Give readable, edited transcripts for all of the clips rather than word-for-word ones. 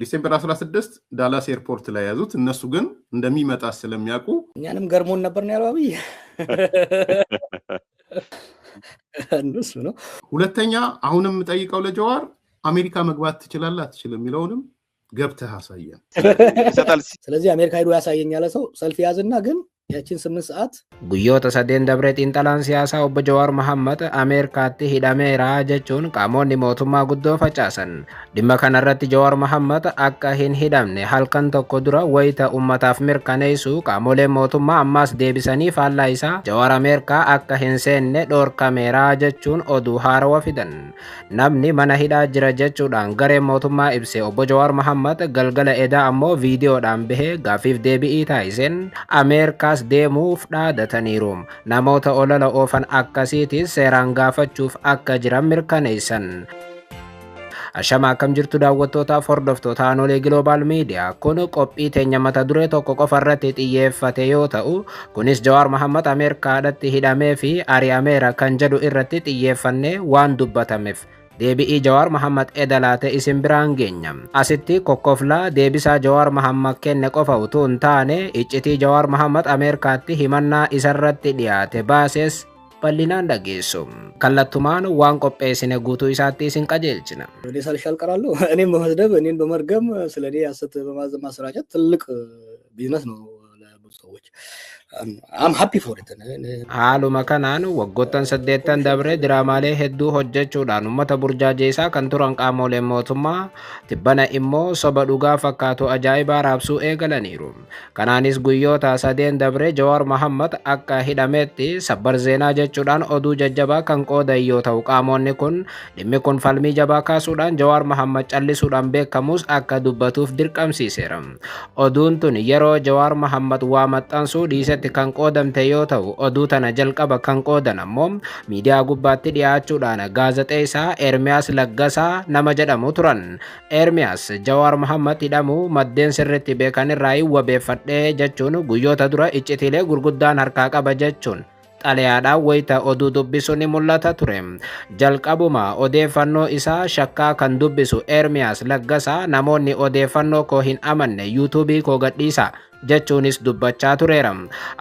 December 16 ዳላስ airport ላይ ያዙት። እነሱ ግን እንደሚመጣ ስለሚያውቁ እኛንም ገርሞን ነበር ነው ያለው አብይ። እነሱ ነው። ሁለተኛ አሁንም የምጠይቀው ለጀዋር አሜሪካ መግባት ትችላለህ አትችልም የሚለውንም ገብተህ አሳየን። ይሰጣል። ስለዚህ አሜሪካ ሄዶ ያሳየኝ ያለ ሰው ሰልፍ ያዝና ግን ያችን 8 ሰዓት Guyyoota 3 dabre xiinxalaan siyaasaa obbo Jawaar Mohammad Ameerikaatti hidhameera jechuun qaamonni mootummaa guddoo facaasan. Dhimma kanarratti Jawaar Mohammad akka hin hidhamne halkan tokko dura wayita ummataaf mirkaneessu, qaamoleen mootummaa ammaas deebisanii faallaa isaa Jawaar Ameerikaa akka hin seenne dhoorkameera jechuun oduu haarawa fidan. Namni mana hidhaa jira jechuudhaan gareen mootummaa ibse obbo Jawaar Mohammad galgala edaa ammoo viidiyoodhaan bahee gaaffiif deebi'ii taasiseen Ameerikaas deemuuf dhaadataniiru. Namoota olola oofan akkasiitis seeraan gaafachuuf akka jiran mirkaneessan. Ashama, akkam jirtu daawwattootaaf hordoftoota Aanolee Global Media? Kun qophii teenya mata duree tokko qofa irratti xiyyeeffate yoo ta'u, kunis Jawaar Mohammad Ameerikaadhatti hidhamee fi ari'ameera kan jedhu irratti xiyyeeffannee waan dubbatameef deebi'ii Jawaar Mohammad edalaate isin biraan geenya. Asitti kokkoflaa deebisaa Jawaar Mohammad kenne qofa utuu hin taane, iccitii Jawaar Mohammad Ameerikaatti himannaa isarratti dhiyaate baases bal'inaan dhageessu. Kallattumaan waan qopheessine guutuu isaatti isin qajeelchina. እኔ ሳልሻል ቀራለሁ። እኔን በመስደብ፣ እኔን በመርገም፣ ስለ እኔ ሐሰት በማሰራጨት ትልቅ ቢዝነስ ነው ለብዙ ሰዎች። I'm happy for it. Haaluma kanaan waggoottan 8 dabre diraamaalee hedduu hojjechuudhaan uummata burjaajeessaa kan turan qaamoleen mootummaa tibbana immoo soba dhugaa fakkaatu ajaa'ibaa raabsuu eegalaniiru. Kanaanis guyyoota 3 dabre Jawaar Mohammad akka hidhametti sabbar zeenaa jechuudhaan oduu jajjabaa kan qoodan yoo ta'u, qaamonni kun dhimmi kun falmii jabaa kaasuudhaan Jawaar Mohammad callisuudhaan beekamus akka dubbatuuf dirqamsiiseera. Oduun tun yeroo Jawaar Mohammad waa maxxansuu dhiisetti kan qoodamte yoo ta'u, oduu tana jalqaba kan qoodan ammoo miidiyaa gubbaatti dhiyaachuudhaan gaazexeessaa Ermiyaas Laggasaa nama jedhamu turan. Ermiyaas Jawaar Mohammad hidhamuu maddeen sirriitti beekan irraa wabeeffadhee jechuun guyyoota dura iccitiilee gurguddaan harkaa qaba jechuun xalayaadhaan wayita oduu dubbisu ni mul'ata ture. Jalqabuma odeeffannoo isaa shakkaa kan dubbisu Ermiyaas Laggasaa, namoonni odeeffannoo koo hin amanne yuutuubii koo gadhiisa jechuunis dubbachaa tureera.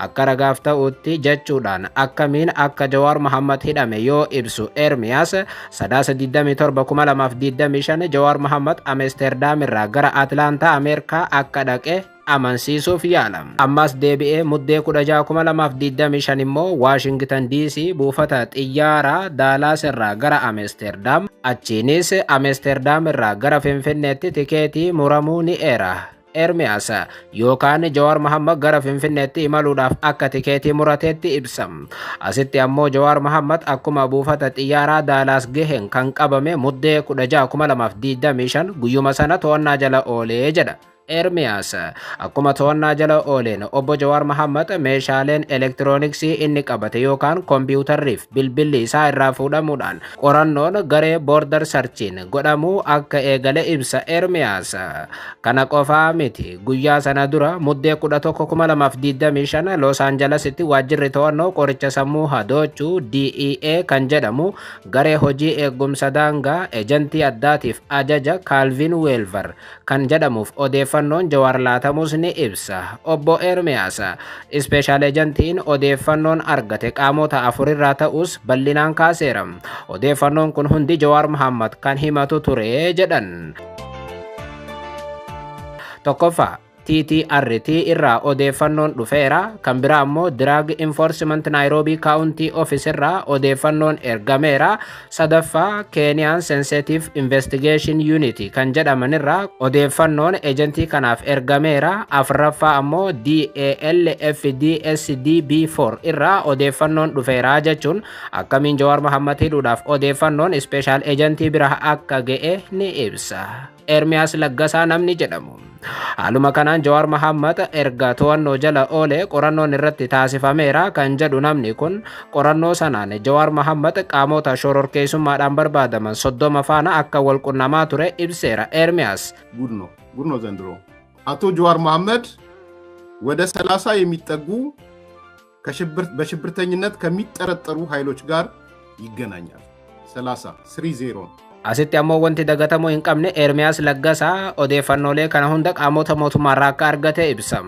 Akka ragaaf ta'utti jechuudhaan akkamiin akka Jawaar Mohammad hidhame yoo ibsu Ermiyaas, Sadaasa 27, 2025 Jawaar Mohammad Amesterdaam irraa gara Atlaantaa Ameerikaa akka dhaqe amansiisuuf yaala. Ammas deebi'ee Muddee 16,2025 immoo Waashingtan DC buufata xiyyaaraa Daalaas irraa gara Amesterdaam, achiinis Amesterdaam irraa gara Finfinneetti tikeetii muramuu ni eera. Ermiyaas yookaan Jawaar Mohammad gara Finfinneetti imaluudhaaf akka tikeetii murateetti ibsa. Asitti ammoo Jawaar Mohammad akkuma buufata xiyyaaraa Daalaas gaheen kan qabame Muddee 16,2025, guyyuma sana to'annaa jala oolee jedha. Ermiyaas akkuma to'annaa jala ooleen obbo Jawaar Mohammad meeshaaleen elektirooniksii inni qabate yookaan kompiitarriif bilbilli isaa irraa fuudhamuudhaan qorannoon garee border searchiin godhamuu akka eegale ibsa Ermiyaas. Kana qofaa miti, guyyaa sana dura Muddee 11,2025 Los Angelesitti waajjirri to'annoo qoricha sammuu hadoochuu DEA kan jedhamu garee hojii eegumsa daangaa ejantii addaatiif ajaja Kaalvin Weelvar kan jedhamuuf odeeffannoon Jawaar laatamus ni ibsa. Obbo Ermiyaas special agentiin odeeffannoon argate qaamota afurirraa ta'us bal'inaan kaaseera. Odeeffannoon kun hundi Jawaar Muhammad kan himatu ture jedhan. Tokkoffaa, TTRT irraa odeeffannoon dhufeera. Kan biraa ammoo Drug Enforcement Nairobi County Office irraa odeeffannoon ergameera. Sadaffaa, Kenyan Sensitive Investigation Unit kan jedhaman irraa odeeffannoon ejentii kanaaf ergameera. Afraffaa ammoo DALFDSDB4 irraa odeeffannoon dhufeera jechuun akkamiin Jawaar Mohammad hidhuudhaaf odeeffannoon special agentii bira akka ga'e ni ibsa. Ermiyaas Laggasaa namni jedhamu. Haaluma kanaan Jawaar Mohammad erga to'annoo jala oole qorannoon irratti taasifameera kan jedhu namni kun, qorannoo sanaan Jawaar Mohammad qaamota shororkeessummaadhaan barbaadaman 30 faana akka wal qunnamaa ture ibseera Ermiyaas. ጉድ ነው፣ ጉድ ነው ዘንድሮ። አቶ ጀዋር መሐመድ ወደ 30 የሚጠጉ በሽብርተኝነት ከሚጠረጠሩ ኃይሎች ጋር ይገናኛል። 30፣ 30 ነው። Asitti ammoo wanti dagatamuu hin qabne Ermiyaas Laggasaa odeeffannoolee kana hunda qaamota mootummaarraa akka argate ibsa.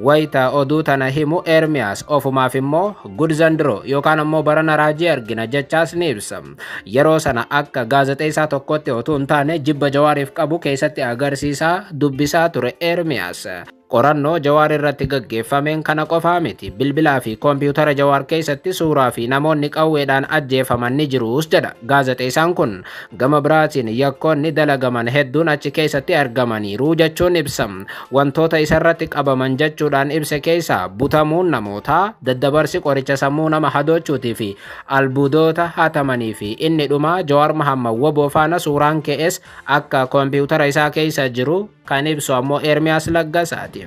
Wayita oduu tana himu Ermiyaas ofumaaf immoo gud zandiro yookaan ammoo barana raajii argina jechaas ni ibsa. Yeroo sana akka gaazexeessaa tokkotti otuu hin taane jibba Jawaariif qabu keessatti agarsiisaa dubbisaa ture Ermiyaas. Qorannoo Jawaar irratti gaggeeffameen kana qofaa miti. Bilbilaa fi koompiyuutara Jawaar keessatti suuraa fi namoonni qawweedhaan ajjeefaman ni jiruus jedha gaazexeessaan kun. Gama biraatiin yakkoonni dalagaman hedduun achi keessatti argamaniiru jechuun ibsa. Wantoota isarratti qabaman jechuudhaan ibsa keessaa butamuun namootaa, daddabarsi qoricha sammuu nama hadoochuutii fi albuudoota hatamanii fi inni dhumaa Jawaar Mahammad Woboo faana suuraan ka'es akka koompiyuutara isaa keessa jiru kan ibsu ammoo Ermiyaas Laggasaati.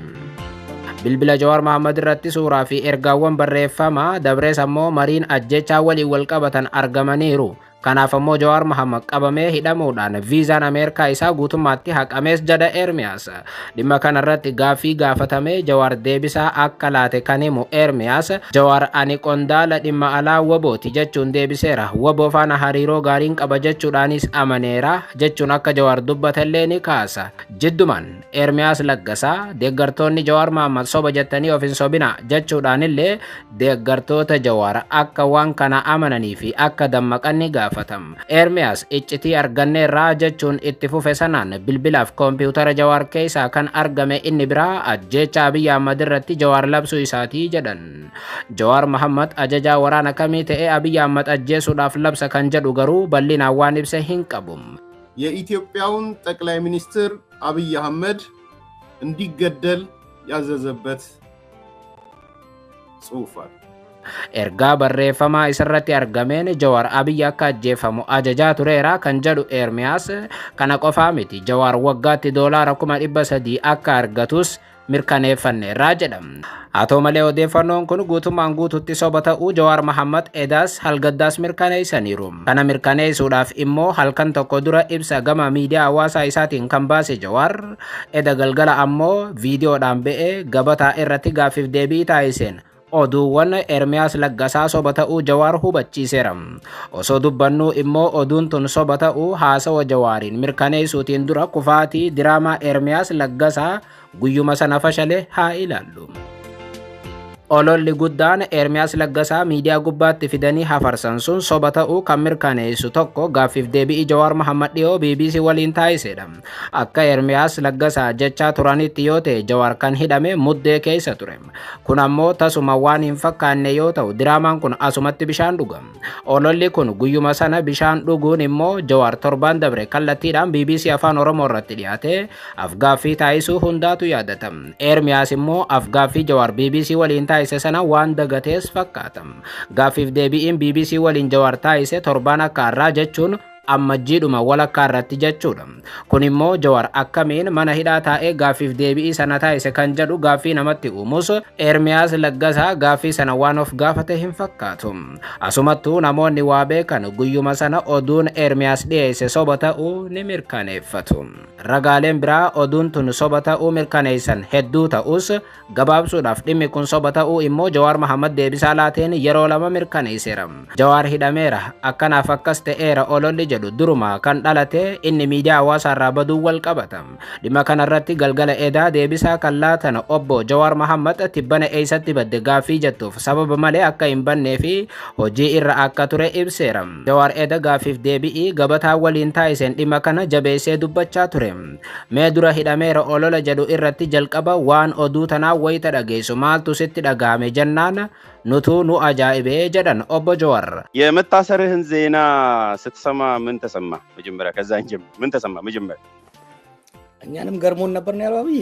Bilbila Jawaar Mahammad irratti suuraa fi ergaawwan barreeffamaa dabrees ammoo mariin ajjechaa waliin wal qabatan argamaniiru. Kanaaf ammoo Jawaar Mahammad qabamee hidhamuudhaan viizaan Ameerikaa isaa guutummaatti haqamees jedha Ermiyaas. Dhimma kanarratti gaaffii gaafatamee Jawaar deebisaa akka laate kan himu Ermiyaas, Jawaar ani qondaala dhimma alaa Wobooti jechuun deebiseera. Woboo faana hariiroo gaariin qaba jechuudhaanis amaneera jechuun akka Jawaar dubbatellee ni kaasa. Jiddumaan Ermiyaas Laggasaa deeggartoonni Jawaar Mahammad soba jettanii of hin sobina jechuudhaanillee deeggartoota Jawaar akka waan kana amananii fi akka dammaqan ni gaafatam. Ermiyaas iccitii arganneerraa jechuun itti fufe sanaan bilbilaaf koompiyuutara Jawaar keessaa kan argame inni biraa ajjeecha Abiyyi Ahmad irratti Jawaar labsuu isaatii jedhan. Jawaar Mahammad ajajaa waraana kamii ta'ee Abiyyi Ahmad ajjeesuudhaaf labsa kan jedhu garuu bal'inaan waan ibse hin qabu. የኢትዮጵያውን ጠቅላይ ሚኒስትር አብይ አህመድ እንዲገደል ያዘዘበት ጽሑፍ አለ። Ergaa barreeffamaa isarratti argameen Jawaar Abiyyi akka ajjeefamu ajajaa tureera kan jedhu Ermiyaas kana qofaa miti. Jawaar waggaatti $300,000 akka argatus mirkaneeffanneerraa jedha. Haa ta'u malee odeeffannoon kun guutummaan guututti soba ta'uu Jawaar Mahammad edaas halgaddaas mirkaneessaniiru. Kana mirkaneessuudhaaf immoo halkan tokko dura ibsa gama miidiyaa hawaasaa isaatiin kan baase Jawaar eda galgala ammoo viidiyoodhaan ba'ee gabataa irratti gaaffiif deebii taasiseen oduuwwan Ermiyaas Laggasaa soba ta'uu Jawaar hubachiiseera. Osoo dubbannuu immoo oduun tun soba ta'uu haasawa Jawaariin mirkaneessuutiin dura kufaatii diraamaa Ermiyaas Laggasaa guyyuma sana fashale haa ilaallu. Ololli guddaan Ermiyaas Laggasaa miidiyaa gubbaatti fidanii hafarsan sun soba ta'uu kan mirkaneessu tokko gaaffiif deebi'ii Jawaar Mahammad dhiyoo BBC waliin taasisedha. Akka Ermiyaas Laggasaa jechaa turanitti yoo ta'e Jawaar kan hidhame Muddee keessa ture. Kun ammoo tasuma waan hin fakkaanne yoo ta'u diraamaan kun asumatti bishaan dhuga. Ololli kun guyyuma sana bishaan dhuguun immoo Jawaar torbaan dabre kallattiidhaan BBC Afaan Oromoo irratti dhiyaate afgaaffii taasisuu hundaatu yaadata. Ermiyaas immoo afgaaffii Jawaar BBC waliin taasise sana waan dagatees fakkaata. Gaaffiif deebi'iin BBC waliin Jawaar taasise torbaan akka har'aa jechuun ammajjiidhuma walakkaa irratti jechuudha. Kun immoo Jawaar akkamiin mana hidhaa taa'ee gaaffiif deebi'ii sana taasise kan jedhu gaaffii namatti uumus Ermiyaas Laggasaa gaaffii sana waan of gaafate hin fakkaatu. Asumattuu namoonni waa beekan guyyuma sana oduun Ermiyaas dhiyeesse soba ta'uu ni mirkaneeffatu. Ragaaleen biraa oduun tun soba ta'uu mirkaneessan hedduu ta'us gabaabsuudhaaf dhimmi kun soba ta'uu immoo Jawaar Mahammad deebisaa laateen yeroo lama mirkaneesseera. Jawaar hidhameera akkanaaf akkas ta'eera ololli jedhu duruma kan dhalate inni miidiyaa hawaasaarraa baduu wal qabata. Dhimma kanarratti galgala edaa deebisaa kan laatan obbo Jawaar Mahammad tibbana eessatti badde gaaffii jettuuf sababa malee akka hin bannee fi hojii irra akka ture ibseera. Jawaar eda gaaffiif deebi'ii gabataa waliin taasiseen dhimma kana jabeessee dubbachaa ture. Mee dura hidhameera olola jedhu irratti jalqaba waan oduu tanaa wayita dhageessu maaltu sitti dhagahame jennaan nutuu nu ajaa'ibee jedhan obbo Jawaar. የመታሰርህን ዜና ስትሰማ ምን ተሰማ? መጀመሪያ ከዛ እንጀምር። ምን ተሰማ መጀመሪያ? እኛንም ገርሞን ነበር ነው ያለው አብይ።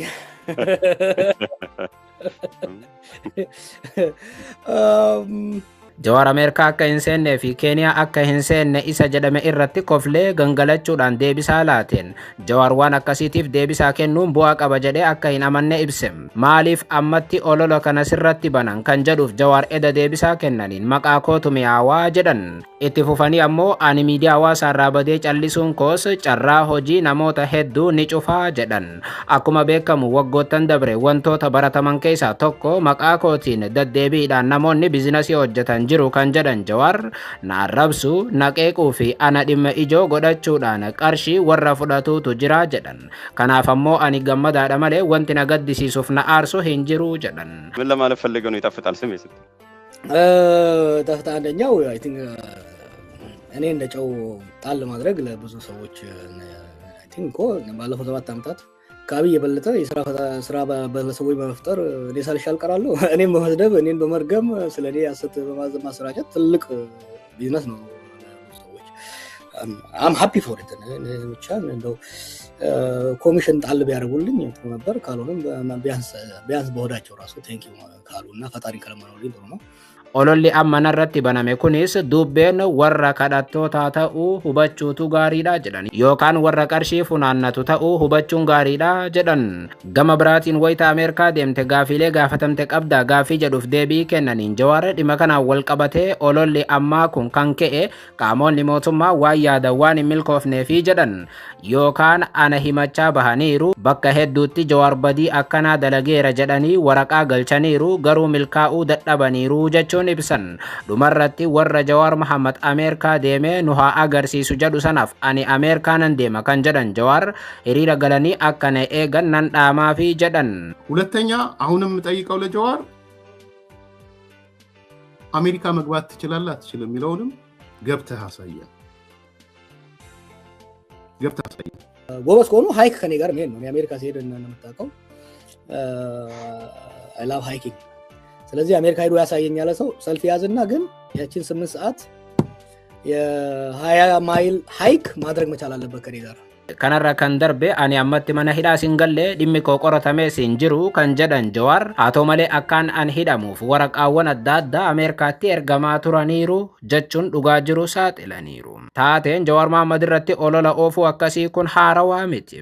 Jawaar Ameerikaa akka hin seennee fi Keeniyaa akka hin seenne isa jedhame irratti koflee gangalachuudhaan deebisaa laateen Jawaar waan akkasiitiif deebisaa kennuun bu'aa qaba jedhee akka hin amanne ibse. Maaliif ammatti olola kana sirratti banan kan jedhuuf Jawaar eda deebisaa kennaniin maqaa kootu mi'aawaa jedhan. Itti fufanii ammoo ani miidiyaa hawaasaarraa badee callisuun koos carraa hojii namoota hedduu ni cufaa jedhan. Akkuma beekamu waggoottan dabre wantoota barataman keessaa tokko maqaa kootiin deddeebiidhaan namoonni biizinasii hojjetan hin jiru kan jedhan Jawaar, na arrabsuu, na qeequu fi ana dhimma ijoo godhachuudhaan qarshii warra fudhatuutu jira jedhan. Kanaaf ammoo ani gammadaadha malee wanti na gaddisiisuuf na aarsu hin jiru jedhan. ምን ለማለት ፈልገው ነው ይጣፍጣል ስሜ ስትል? ጠፍታ አንደኛው I think እኔ እንደ ጨው ጣል ለማድረግ ለብዙ ሰዎች፣ I think እኮ ባለፈው 7 ዓመታት ከአብይ የበለጠ የስራ ስራ ለሰዎች በመፍጠር እኔ ሳልሻል እቀራለሁ። እኔን በመስደብ፣ እኔን በመርገም፣ ስለ እኔ ሐሰት በማሰራጨት ትልቅ ቢዝነስ ነው ለብዙ ሰዎች። I'm happy for it። ብቻ እንደው ኮሚሽን ጣል ቢያደርጉልኝ ጥሩ ነበር። ካልሆነም ቢያንስ ቢያንስ በሆዳቸው ራሱ thank you ካሉ እና ፈጣሪን ከለመኑልኝ ጥሩ ነው። Ololli amma narratti baname kunis dubbeen warra kadhattootaa ta'uu hubachuutu gaariidha jedhan, yookaan warra qarshii funaannatu ta'uu hubachuun gaariidha jedhan. Gama biraatiin wayita Ameerikaa deemte gaafiilee gaafatamte qabda gaafii jedhuuf deebii kennaniin, Jawaar dhimma kanaan wal qabatee ololli ammaa kun kan ka'e qaamonni mootummaa waan yaadan waan hin milkoofneefi jedhan, yookaan ana himachaa bahaniiru, bakka hedduutti Jawaar badii akkanaa dalageera jedhanii waraqaa galchaniiru, garuu milkaa'uu dadhabaniiru jechuun ibsan. Dhumarratti warra Jawaar Mahammad Ameerikaa deemee nu haa agarsiisu jedhu sanaaf ani Ameerikaa nan deema kan jedhan Jawaar, hiriira galanii akka na eegan nan dhaamaafi jedhan. ሁለተኛ፣ አሁንም የምጠይቀው ለጀዋር አሜሪካ መግባት ትችላለህ አትችልም የሚለውንም ገብተህ አሳየን። ገብተህ አሳየን። ጎበዝ ከሆኑ hike ከኔ ጋር መሄድ ነው። እኔ አሜሪካ ሲሄድ እንደምታውቀው I love hiking። ስለዚህ አሜሪካ ሄዶ ያሳየኝ ያለ ሰው ሰልፍ ያዝና ግን ያችን 8 ሰዓት የ20 ማይል hike ማድረግ መቻል አለበት ከኔ ጋር። Kanarra kan darbe ani ammatti mana hidhaa sin galle, dhimmi koo qoratamee sin jiru kan jedhan Jawaar, haa ta'u malee akkaan an hidhamuuf waraqaawwan adda addaa Ameerikaatti ergamaa turaniiru jechuun dhugaa jiru saaxilaniiru. Taateen Jawaar Mahammad irratti olola oofuu akkasii kun haarawaa miti.